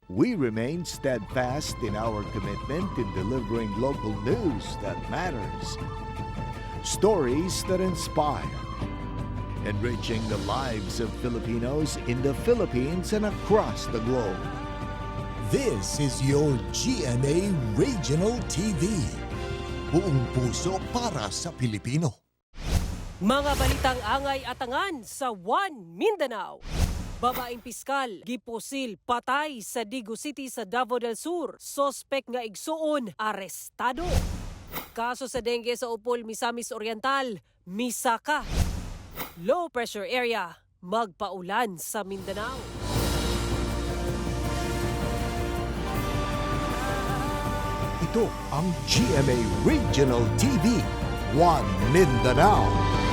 We remain steadfast in our commitment in delivering local news that matters, stories that inspire, enriching the lives of Filipinos in the Philippines and across the globe. This is your GMA Regional TV. Buong puso para sa Pilipino. Mga balitang angay atangan sa One Mindanao. Babaeng piskal, gipusil, patay sa Digos City sa Davao del Sur. Sospek nga igsuon, arestado. Kaso sa dengue sa Opol, Misamis Oriental, misaka. Low pressure area, magpaulan sa Mindanao. Ito ang GMA Regional TV, One Mindanao.